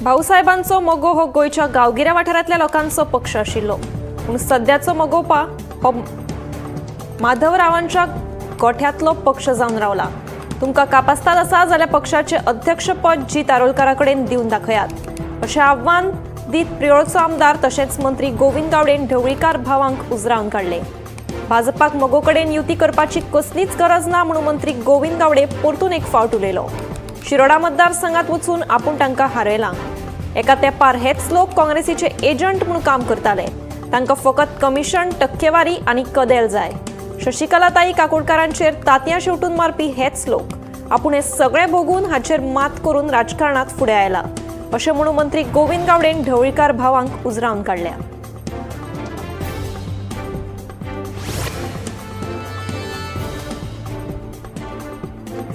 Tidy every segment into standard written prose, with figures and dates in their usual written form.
भाऊसाहेबांचो मगो हो गोंयच्या गांवगिऱ्या वाठारांतल्या लोकांचो पक्ष आशिल्लो, पूण सद्याचो मगोपा हो माधवरावांच्या गोठ्यांतलो पक्ष जावन रावला। तुमकां कापास्ताद आसा जाल्यार पक्षाचे अध्यक्षपद जीत आरोलकारा कडेन दिवन दाखयात, अशें आव्हान दीत प्रियोळचो आमदार तशेंच मंत्री गोविंद गावडेन ढवळीकार भावांक उजरावन काडले। भाजपाक मगो कडेन युती करपाची कसलीच गरज ना म्हणून मंत्री गोविंद गावडे परतून एक फावट उलयलो। शिरोडा मतदारसंघात वचून आपूण तांकां हारयला। एका तेंपार हेच लोक काँग्रेसीचे एजंट म्हणून काम करताले। तांकां फकत कमिशन, टक्केवारी आनी कदेल जाय। शशिकलाताई काकोडकारांचेर तांतयां शेवटून मारपी हेच लोक। आपूण हे सगळे भोगून हाचेर मात करून राजकारणात फुडें आयला, अशें म्हणून मंत्री गोविंद गावडेन ढवळीकार भावांक उजरावन काडल्या।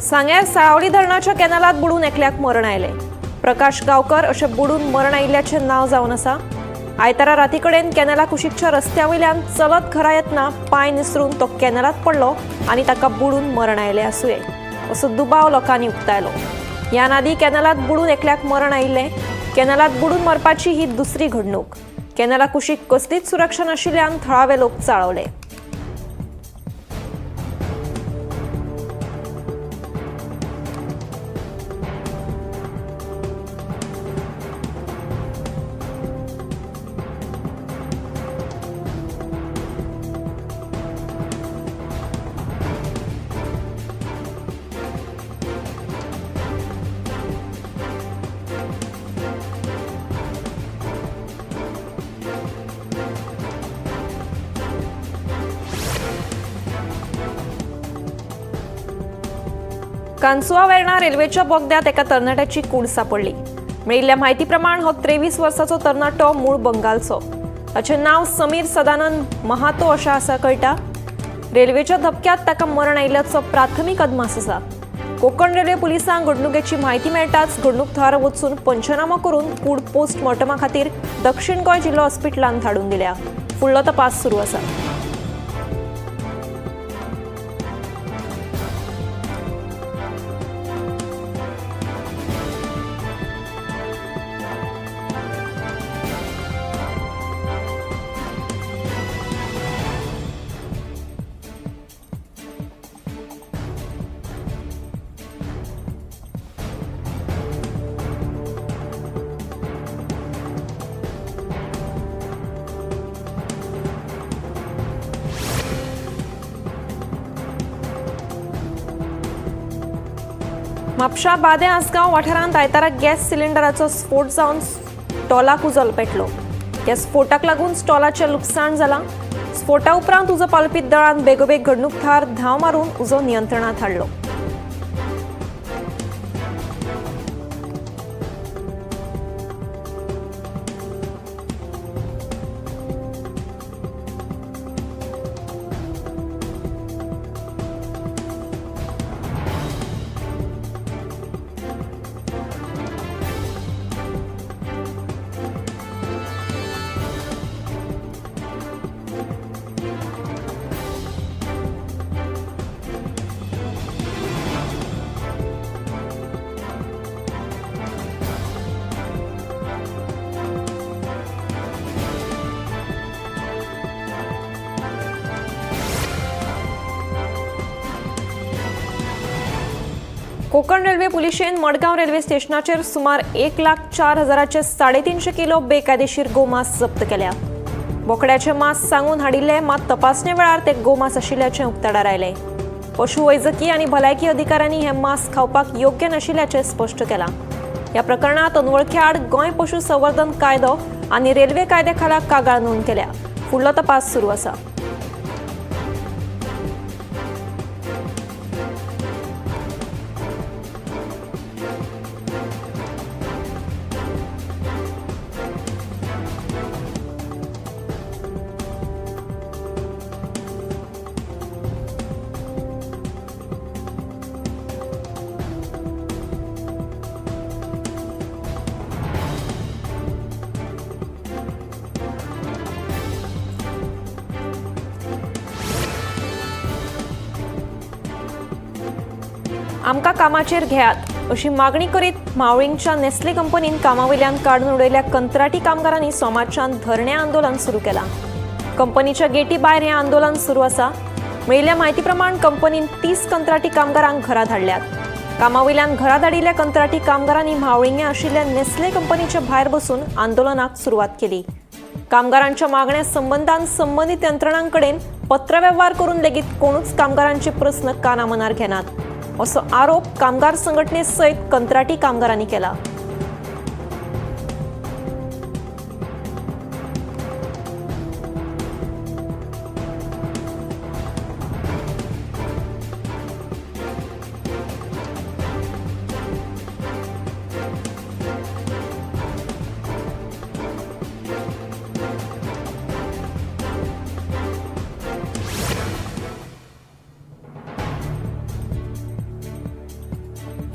सांग्यार साळावली धरणाच्या कॅनलात बुडून एकल्याक मरण आयलें। प्रकाश गांवकर अशें बुडून मरण आयिल्ल्याचें नांव जावन आसा। आयतारा राती कडेन कॅनला कुशीकच्या रस्त्या वयल्यान चलत घरा येतना पांय निसरून तो कॅनलात पडलो आनी ताका बुडून मरण आयलें आसुये असो दुबाव लोकांनी उक्तायलो। ह्या आदीं कॅनलात बुडून एकल्याक मरण आयिल्लें। कॅनलात बुडून मरपाची ही दुसरी घडणूक। कॅनला कुशीक कसलीच सुरक्षा नाशिल्ल्यान थळावे लोक चाळवले। कान्सुआ वेर्णा रेल्वेच्या बोगद्यात एका तरणाट्याची कूड सापडली। मेळिल्ल्या म्हायती प्रमाण हो 23 वर्साचो तरणाटो मूळ बंगालचो। ताचें नांव समीर सदानंद महातो अशें आसा कळटा। रेल्वेच्या धपक्यांत ताका मरण आयिल्ल्याचो प्राथमीक अदमास आसा। कोकण रेल्वे पुलिसांक घडणुकेची म्हायती मेळटाच घडणूक थळार वचून पंचनामो करून कूड पोस्टमॉर्टमा खातीर दक्षिण गोंय जिल्लो हॉस्पिटलांत धाडून दिल्या। फुडलो तपास सुरू आसा। म्हापशा बादें आसगांव वाठारांत आयतारा गॅस सिलिंडराचो स्फोट जावन स्टॉलाक उजो पेटलो। ह्या स्फोटाक लागून स्टॉलाचें लुकसाण जालां। स्फोटा उपरांत उजो पालोवपी दळान बेगोबेग घडणूक थळार धांव मारून उजो नियंत्रणांत हाडलो। कोकण रेल्वे पुलिशेन मडगांव रेल्वे स्टेशनाचेर सुमार 1,04,000 350 किलो बेकायदेशीर गोमांस जप्त केल्या। बोकड्याचे मांस सांगून हाडिल्ले मात तपासणे वेळार ते गोमांस आशिल्ल्याचें उक्ताडार आयलें। पशुवैजकी आनी भलायकी अधिकाऱ्यांनी हें मांस खावपाक योग्य नाशिल्ल्याचें स्पश्ट केलां। ह्या प्रकरणांत अनवळखी आड गोंय पशु संवर्धन कायदो आनी रेल्वे कायद्या खाला कागाळ नोंद केल्या। फुडलो तपास सुरू आसा। आमकां कामाचेर घेयात, अशी मागणी करीत म्हावळींगच्या नेस्ले कंपनीन कामावयल्यान काडून उडयल्ल्या कंत्राटी कामगारांनी सोमारच्यान धरणे आंदोलन सुरू केलां. कंपनीच्या गेटी भायर हें आंदोलन सुरू आसा. मेळिल्ल्या म्हायती प्रमाण कंपनीन 30 कंत्राटी कामगारांक घरा धाडल्यात. कामावयल्यान घरा धाडिल्ल्या कंत्राटी कामगारांनी म्हावळिंगे आशिल्ल्या नेस्ले कंपनीच्या भायर बसून आंदोलनाक सुरवात केली. कामगारांच्या मागण्या संबंदान संबंदीत यंत्रणांकडेन पत्रवेव्हार करून लेगीत कोणूच कामगारांचे प्रस्न कानामनार घेनात असो आरोप कामगार संघटने सयत कंत्राटी कामगारांनी केला.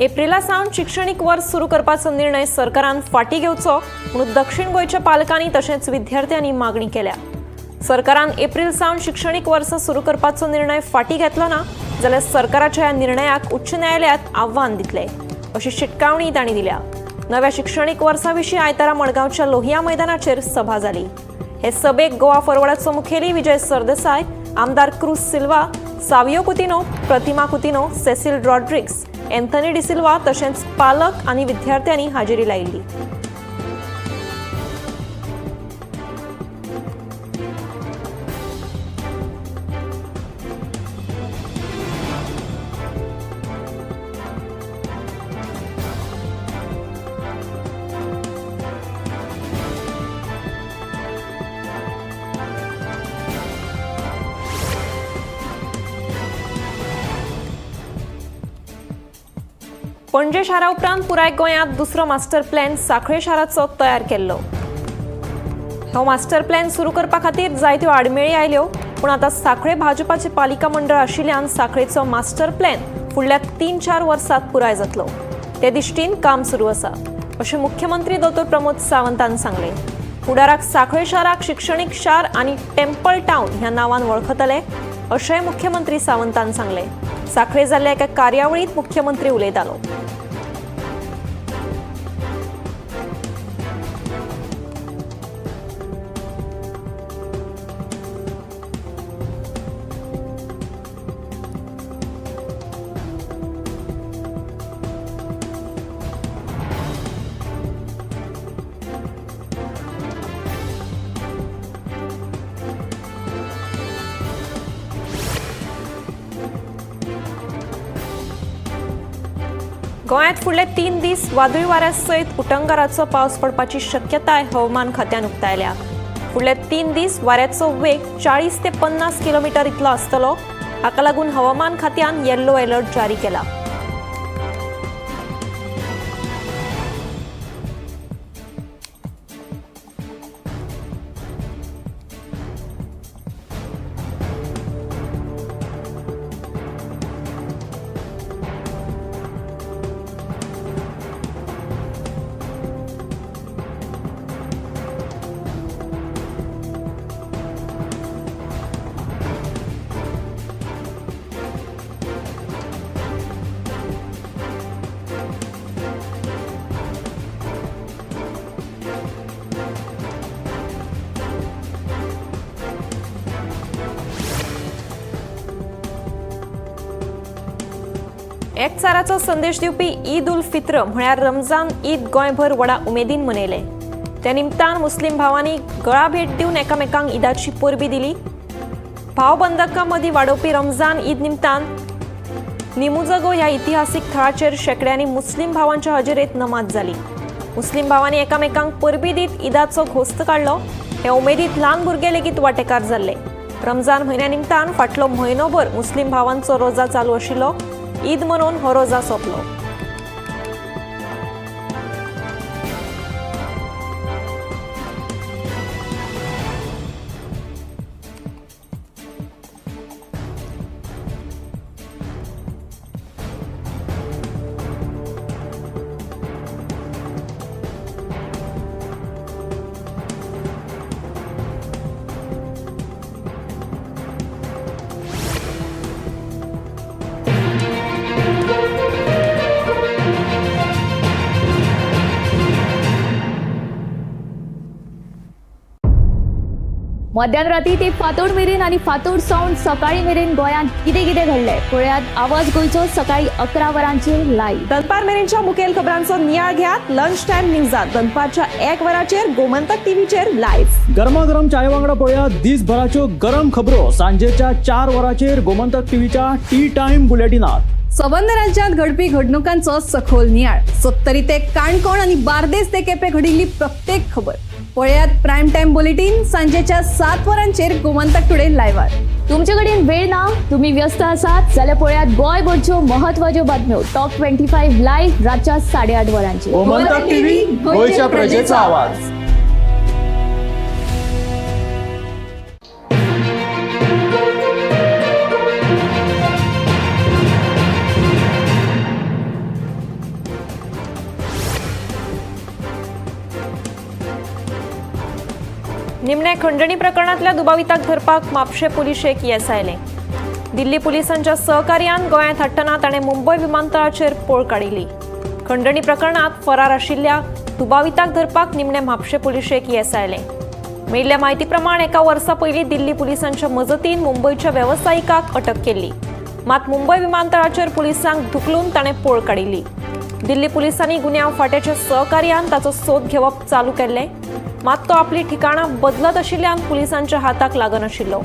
एप्रिला सावन शिक्षणीक वर्स सुरू करपाचो निर्णय सरकारान फाटीं घेवचो म्हणून दक्षिण गोंयच्या पालकांनी तशेंच विद्यार्थ्यांनी मागणी केल्या. सरकारान एप्रिल सावन शिक्षणीक वर्स सुरू करपाचो निर्णय फाटीं घेतलो ना जाल्यार सरकाराच्या ह्या निर्णयाक उच्च न्यायालयांत आव्हान दितले अशी शिटकावणी तांणी दिल्या. नव्या शिक्षणीक वर्सा विशीं आयतारा मडगांवच्या लोहिया मैदानाचेर सभा जाली. हे सभेक गोवा फॉरवर्डाचो मुखेली विजय सरदेसाय, आमदार क्रूज सिल्वा, सावियो कुतिनो, प्रतिमा कुतिनो, सेसिल रॉड्रिग्स, एन्थनी डिसिल्वा तशेंच पालक आनी विद्यार्थ्यांनी हाजेरी लायिल्ली. पणजे शारा उपरांत पुराय गोंयांत दुसरो मास्टर प्लॅन सांखळे शाराचो तयार केल्लो. हो मास्टर प्लॅन सुरू करपा खातीर जायत्यो आडमेळी आयल्यो, पूण आतां सांखळे भाजपाचे पालिका मंडळ आशिल्ल्यान सांखळेचो मास्टर प्लॅन फुडल्या 3-4 वर्सांत पुराय जातलो. ते दिश्टीन काम सुरू आसा अशें मुख्यमंत्री दोतोर प्रमोद सावंतान सांगलें. फुडाराक सांखळे शाराक शिक्षणीक शार आनी टेम्पल टावन ह्या नांवान वळखतले अशेंय मुख्यमंत्री सावंतान सांगलें. सांखळे जाल्ल्या एका कार्यावळींत मुख्यमंत्री उलयतालो. गोंयांत फुडले 3 दीस वादळी वाऱ्या सयत उटंगाराचो पावस पडपाची शक्यताय हवामान खात्यान उक्तायल्या. फुडले 3 दीस वाऱ्याचो वेग 40 ते 50 किलोमिटर इतलो आसतलो. हाका लागून हवामान खात्यान येल्लो अलर्ट जारी केला. एकचाराचो संदेश दिवपी ईद उल फित्र म्हळ्यार रमजान ईद गोंयभर व्हडा उमेदीन मनयले. त्या निमतान मुस्लीम भावांनी गळा भेट दिवन एकामेकांक ईदाची परबी दिली. भावबंधकां मदीं वाडोवपी रमजान ईद निमतान निमुजगो ह्या इतिहासीक थळाचेर शेंकड्यांनी मुस्लीम भावांच्या हजेरेंत नमाज जाली. मुस्लीम भावांनी एकामेकांक परबी दीत ईदाचो घोस्त काडलो. हे उमेदीत ल्हान भुरगे लेगीत वांटेकार जाल्ले. रमजान म्हयन्या निमतान फाटलो म्हयनोभर मुस्लीम भावांचो रोजा चालू आशिल्लो. ईद मनोवन हो रोजा सोंपलो. मध्यान राती ते फांतोड मेरेन आनी फांतोड सावन सकाळी मेरेन गोंयांत कितें कितें घडलें पळयात आवाज गोंयचो सकाळी 11 वरांचेर लायव्ह. दनपार मेरेनच्या मुखेल खबरांचो नियाळ घेयात लंच टायम न्यूजात दनपारच्या 1 वराचेर गोमंतक टीव्हीचेर लायव्ह. गरमागरम चाय वांगडा पळया दिसभराच्यो गरम खबरो सांजेच्या 4 वरांचेर गोमंतक टीव्हीच्या टी टायम बुलेटिनात. सबंद राज्यांत घडपी घडणुकांचो सखोल नियाळ, सत्तरी ते काणकोण आनी बार्देस ते केपें घडिल्ली प्रत्येक खबर पळयात प्रायम टायम बुलेटीन सांजेच्या 7 वरांचेर गोमंतक टुडे लायव्हार. तुमचे कडेन वेळ ना, तुम्ही व्यस्त आसात जाल्यार पळयात गोंयभरच्यो महत्वाच्यो बातम्यो टॉप 25 लायव्ह रातच्या 8:30 वरांचेर. गोमंतक टीव्ही, गोंयच्या प्रजेचा आवाज. निमणे खंडणी प्रकरणातल्या दुबाविताक धरपाक म्हापशें पुलिशेक येस आयलें. दिल्ली पुलिसांच्या सहकार्यान गोंयांत हाडटना ताणें मुंबय विमानतळाचेर पळ काडिल्ली. खंडणी प्रकरणात फरार आशिल्ल्या दुबाविताक धरपाक निमणे म्हापशें पुलिशेक येस आयलें. मेळिल्ल्या म्हायती प्रमाण एका वर्सा पयलीं दिल्ली पुलिसांच्या मजतीन मुंबयच्या वेवसायिकाक अटक केल्ली. मात मुंबय विमानतळाचेर पुलिसांक धुकलून ताणें पळ काडिल्ली. दिल्ली पुलिसांनी गुन्यांव फांट्याच्या सहकार्यान ताचो सोद घेवप चालू केल्लें. मात तो आपली ठिकाणां बदलत आशिल्ल्यान पुलिसांच्या हाताक लागनाशिल्लो.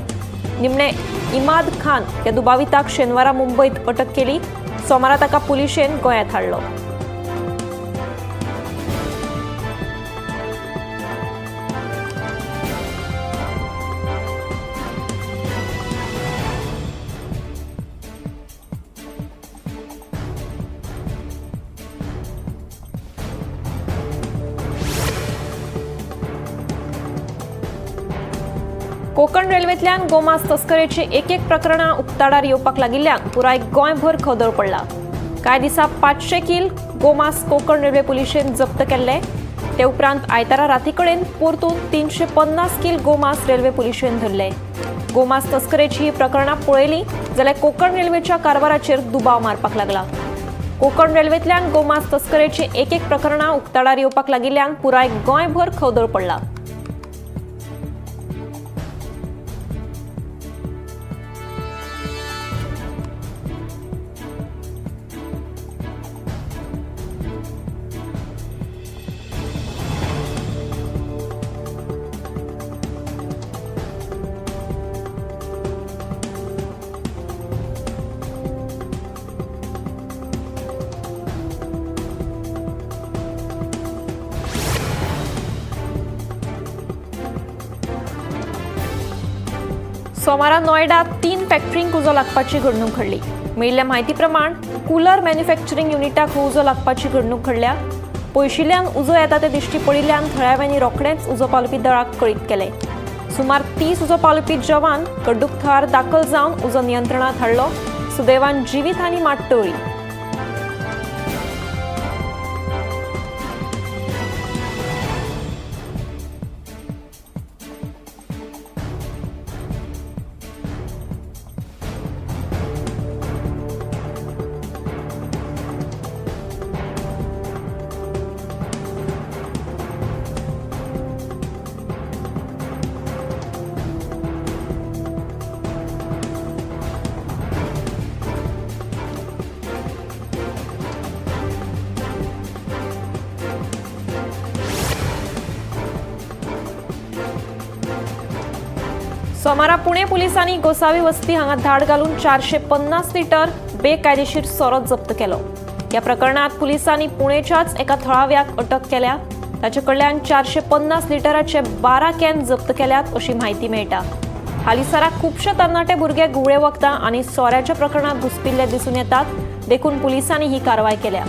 निमणे इमाद खान ह्या दुबाविताक शेनवारा मुंबयत अटक केली. सोमारा ताका पुलिशेन गोंयांत हाडलो. कोकण रेल्वेंतल्यान गोमांस तस्करेची एक एक प्रकरणां उक्ताडार येवपाक लागिल्ल्यान पुराय गोंयभर खदळ पडला. कांय दिसा 500 कील गोमांस कोकण रेल्वे पुलिशेन जप्त केल्ले. ते उपरांत आयतारा राती कडेन परतून 350 कील गोमांस रेल्वे पुलिशेन धरले. गोमांस तस्करेची ही प्रकरणां पळयली जाल्यार कोकण रेल्वेच्या कारभाराचेर दुबाव मारपाक लागला. कोकण रेल्वेंतल्यान गोमांस तस्करेची एक एक प्रकरणां उक्ताडार येवपाक लागिल्ल्यान पुराय गोंयभर खदळ पडला. सोमारा नोएडा 3 फॅक्टरींक उजो लागपाची घडणूक घडली. मेळिल्ल्या म्हायती प्रमाण कूलर मॅन्युफॅक्चरींग युनिटाक उजो लागपाची घडणूक घडल्या. पयशिल्ल्यान उजो येता ते दिश्टी पडिल्ल्यान थळाव्यांनी रोखडेंच उजो पालोवपी दळाक कळीत केलें. सुमार 30 उजो पालोवपी जवान घडणूक थळार दाखल जावन उजो नियंत्रणांत हाडलो. सुदैवान जिवीत हानी मात टळ्ळी. सोमारा पुणे पुलिसांनी गोसावी वस्ती हांगा धाड घालून 450 लिटर बेकायदेशीर सोरो जप्त केलो. ह्या प्रकरणात पुलिसांनी पुणेच्याच एका थळाव्याक अटक केल्या. ताचे कडल्यान 450 लिटराचे 12 can जप्त केल्यात अशी म्हायती मेळटा. हालींसराक खुबशे तरणाटे भुरगे घुंवळे वखदां आनी सोऱ्याच्या प्रकरणात घुसपिल्ले दिसून येतात, देखून पुलिसांनी ही कारवाय केल्या.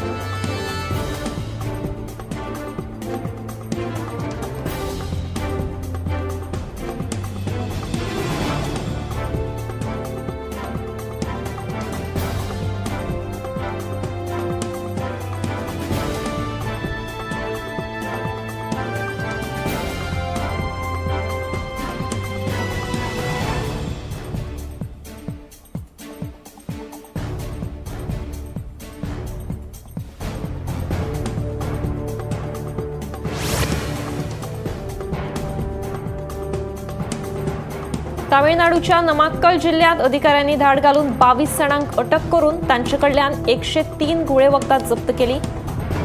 तामिळनाडूच्या नमाक्कल जिल्ह्यात अधिकाऱ्यांनी धाड घालून 22 जाणांक अटक करून तांचे कडल्यान 103 गुळे वखदां जप्त केली.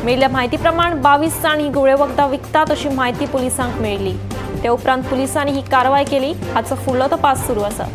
मेळिल्ल्या म्हायती प्रमाण 22 जाण ही गुळे वखदां विकतात अशी म्हायती पुलिसांक मेळिल्ली. ते उपरांत पुलिसांनी ही कारवाय केली. हाचो फुडलो तपास सुरू आसा.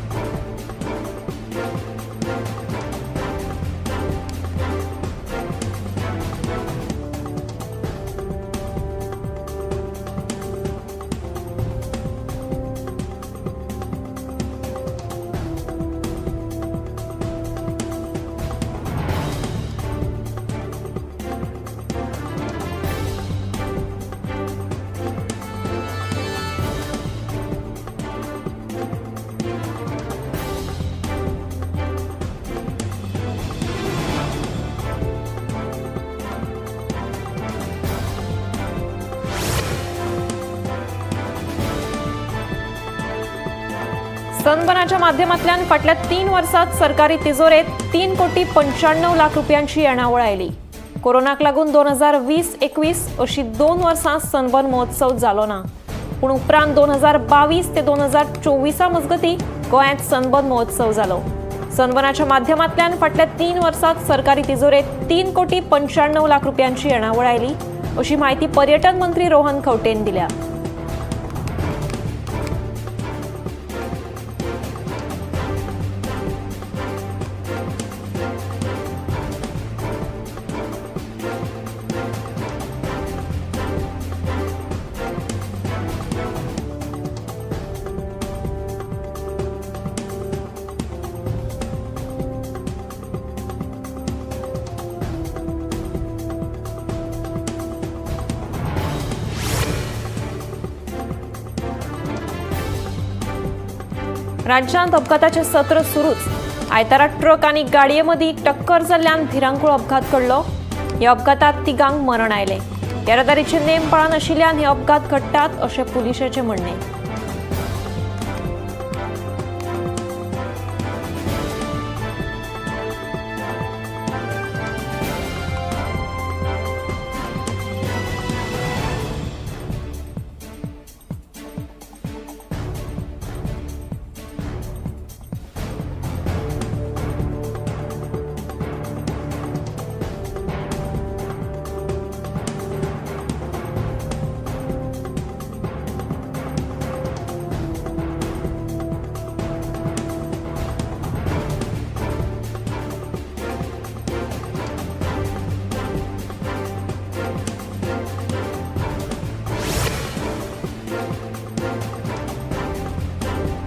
सनबर्नाच्या माध्यमांतल्यान फाटल्या 3 वर्सात सरकारी तिजोरेत 3,95 कोटी रुपयांची येणावळ आयली. कोरोनाक लागून 2020-21 अशी 2 वर्सां सनबर्न महोत्सव जालो ना, पूण उपरांत 2022 ते 2024 मजगती गोंयांत सनबर्न महोत्सव जालो. सनबर्नाच्या माध्यमांतल्यान फाटल्या 3 वर्सात सरकारी तिजोरेत 3,95 कोटी रुपयांची येणावळ आयली अशी म्हायती पर्यटन मंत्री रोहन खंवटेन दिल्या. राज्यांत अपघाताचे सत्र सुरूच. आयतारा ट्रक आनी गाडये मदीं टक्कर जाल्ल्यान भिरांकूळ अपघात घडलो. ह्या अपघातात तिगांक मरण आयलें. येरादारीचे नेम पाळनाशिल्ल्यान हे अपघात घडटात अशें पुलिशेचें म्हणणें.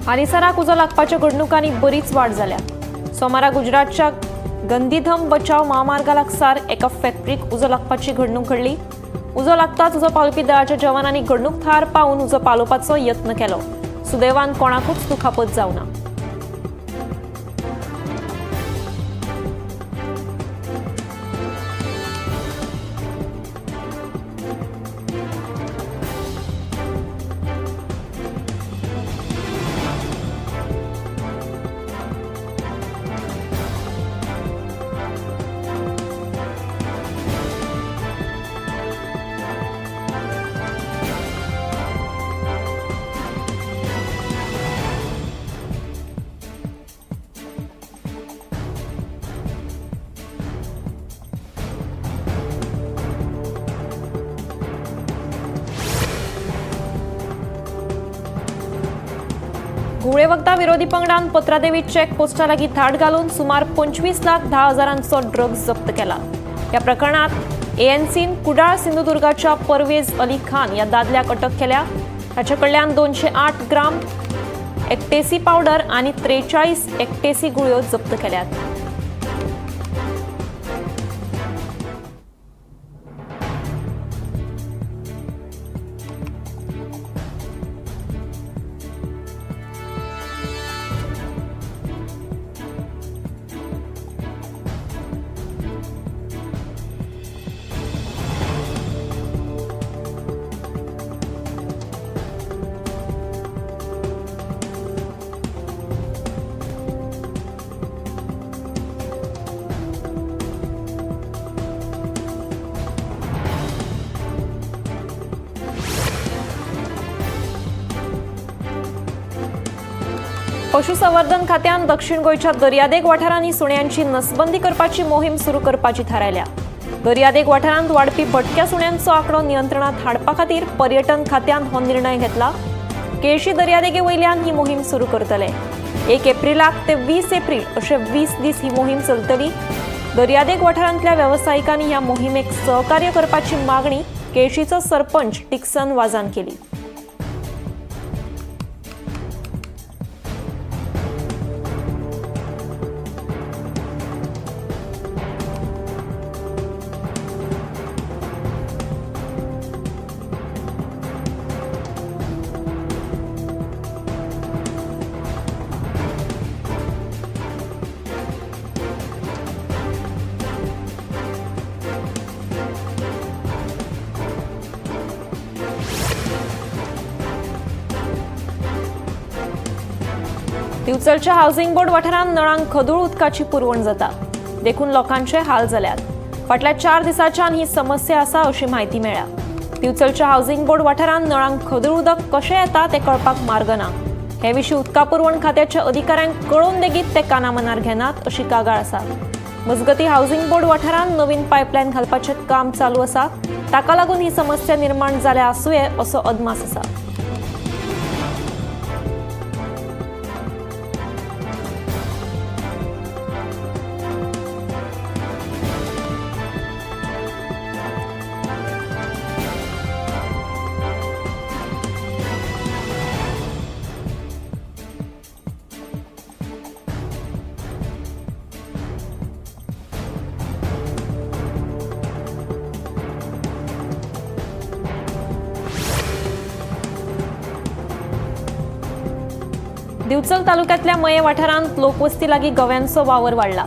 हालींसराक उजो लागपाच्या घडणुकांनी बरीच वाड जाल्या. सोमारा गुजरातच्या गंधीधम बचाव म्हामार्गा लागसार एका फॅक्टरीक उजो लागपाची घडणूक घडली. उजो लागताच उजो पालोवपी दळाच्या जवानांनी घडणूक थळार पावून उजो पालोवपाचो यत्न केलो. सुदैवान कोणाकूच दुखापत जावना. घुंवळे वखदां विरोधी पंगडान पत्रादेवी चेक पोस्टा लागीं धाड घालून सुमार 25,10,000 ड्रग्ज जप्त केला. ह्या प्रकरणात एएनसीन कुडाळ सिंधुदुर्गाच्या परवेज अली खान ह्या दादल्याक अटक केल्या. ताचे कडल्यान 208 ग्राम एक्टेसी पावडर आनी 43 एक्टेसी गुळयो जप्त केल्यात. पशुसंवर्धन खात्यान दक्षिण गोंयच्या दर्यादेग वाठारांनी सुण्यांची नसबंदी करपाची मोहीम सुरू करपाची थारायल्या. दर्यादेग वाठारांत वाडपी भटक्या सुण्यांचो आंकडो नियंत्रणात हाडपा खातीर पर्यटन खात्यान हो निर्णय घेतला. केळशी दर्यादेगे वयल्यान ही मोहीम सुरू करतले. 1 एप्रिलाक ते 20 एप्रिल अशे 20 दीस ही मोहीम चलतली. दर्यादेग वाठारांतल्या वेवसायिकांनी ह्या मोहिमेक सहकार्य करपाची मागणी केळशीचो सरपंच टिक्सन वाजान केली. दिवचलच्या हावसिंग बोर्ड वाठारांत नळांक खदूळ उदकाची पुरवण जाता, देखून लोकांचे हाल जाल्यात. फाटल्या 4 दिसांच्यान ही समस्या आसा अशी म्हायती मेळ्ळ्या. दिवचलच्या हावसिंग बोर्ड वाठारांत नळांक खदूळ उदक कशें येता तें कळपाक मार्ग ना. हे विशीं उदका पुरवण खात्याच्या अधिकाऱ्यांक कळोवन लेगीत ते कानामनार घेनात अशी कागाळ आसा. मजगतीं हावसिंग बोर्ड वाठारांत नवीन पायपलायन घालपाचें काम चालू आसा, ताका लागून ही समस्या निर्माण जाल्या आसुये असो अदमास आसा. दिवचल तालुक्यातल्या मये वाठारांत लोकवस्ती लागीं गव्यांचो वावर वाडला,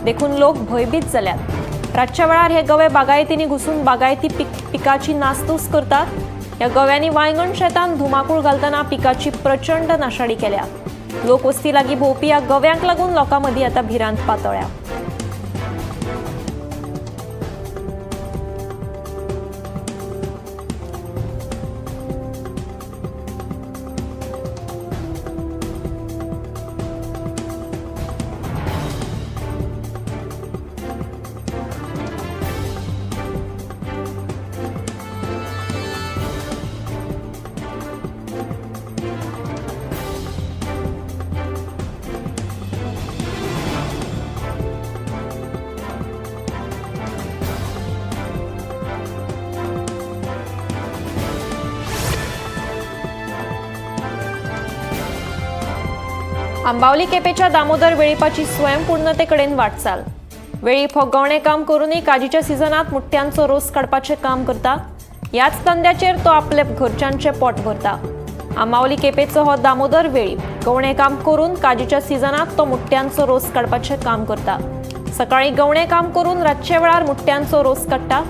देखून लोक भंयभीत जाल्यात. रातच्या वेळार हे गवे बागायतींनी घुसून बागायती पिकाची नासधूस करतात. ह्या गव्यांनी वायंगण शेतांत धुमाकूळ घालतना पिकाची प्रचंड नाशाडी केल्या. लोकवस्ती लागीं भोंवपी ह्या गव्यांक लागून लोकां मदीं आतां भिरांत पातळ्या. आंबावली केपेच्या दामोदर वेळीपाची स्वयंपूर्णतेकडेन वाटचाल. वेळीप हो गवणे काम करूनय काजीच्या सिजनात मुठ्यांचो रोस काडपाचें काम करता. ह्याच धंद्याचेर तो आपले घरच्यांचें पोट भरता. आंबावली केपेचो हो दामोदर वेळीप गवणे काम करून काजीच्या सिजनात तो मुठ्यांचो रोस काडपाचें काम करता. सकाळीं गवणे काम करून रातच्या वेळार मुठ्यांचो रोस काडटा.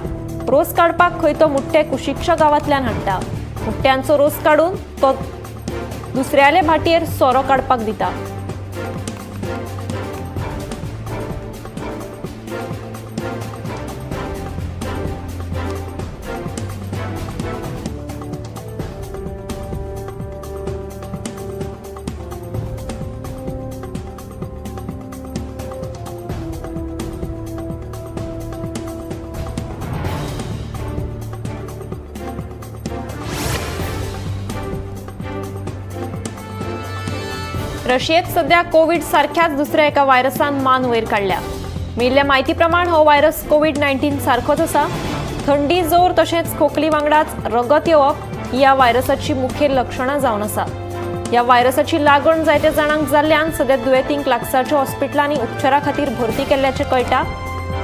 रोस काडपाक खंय तो मुठ्ठे कुशीकच्या गांवांतल्यान हाडटा. मुठ्यांचो रोस काडून तो दुसऱ्याले भाटयेर सोरो काडपाक दिता. रशियेत सध्या कोविड सारख्याच दुसऱ्या एका व्हायरसान मान वयर काडल्या. मेळिल्ल्या म्हायती प्रमाण हो व्हायरस कोविड-19 सारकोच आसा. थंडी, जोर तशेंच खोकली वांगडाच रगत येवप ही ह्या व्हायरसाची मुखेल लक्षणां जावन आसा. ह्या व्हायरसाची लागण जायत्या जाणांक जाल्ल्यान सध्या दुयेंतींक लागसारच्या हॉस्पिटलांनी उपचारा खातीर भरती केल्ल्याचें कळटा.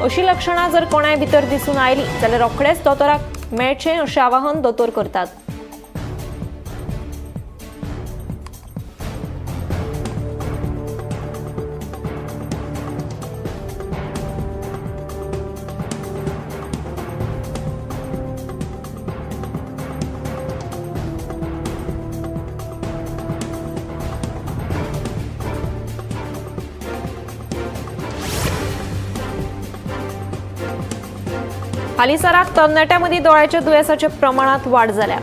अशी लक्षणां जर कोणाय भितर दिसून आयलीं जाल्यार रोखडेंच दोतोराक मेळचें अशें आवाहन दोतोर करतात. हालींसराक तरणाट्यां मदीं दोळ्याच्या दुयेंसाच्या प्रमाणांत वाड जाल्या.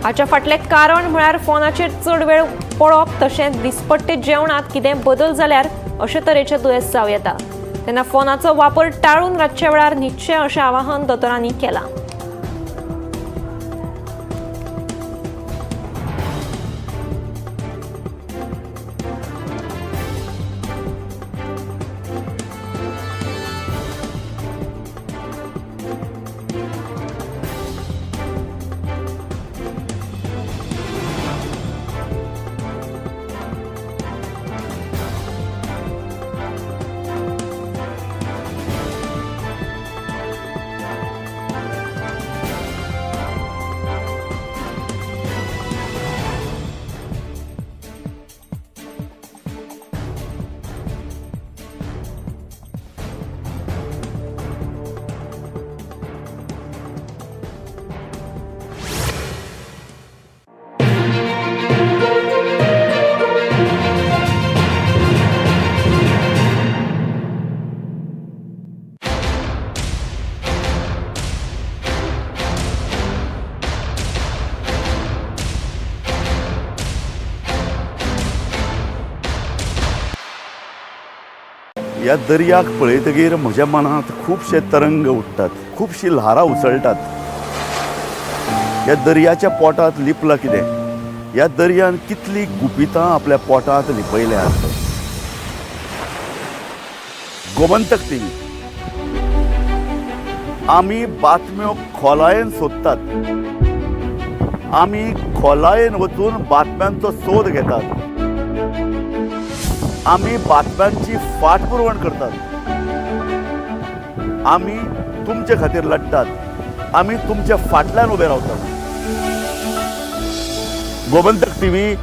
हाच्या फाटलें कारण म्हळ्यार फोनाचेर चड वेळ पळोवप तशेंच दिसपट्टे जेवणात कितें बदल जाल्यार अशे तरेचे दुयेंस जावं येता. तेन्ना फोनाचो वापर टाळून रातच्या वेळार न्हिदचें अशें आवाहन दोतोरांनी केलां. ह्या दर्याक पळयतगीर म्हज्या मनांत खुबशे तरंग उठ्ठात, खुबशीं ल्हारां उसळटात. ह्या दर्याच्या पोटांत लिपलां कितें? ह्या दर्यान कितलीं गुपितां आपल्या पोटांत लिपयल्यांत. गोमंतक टीव्ही, आमी बातम्यो खोलायेन सोदतात, आमी खोलायेन वचून बातम्यांचो सोद घेतात, आमी बातम्यांची फाटपुरवण करतात, आमी तुमचे खातीर लढटात, आमी तुमच्या फाटल्यान उबे रावतात. गोमंतक टीव्ही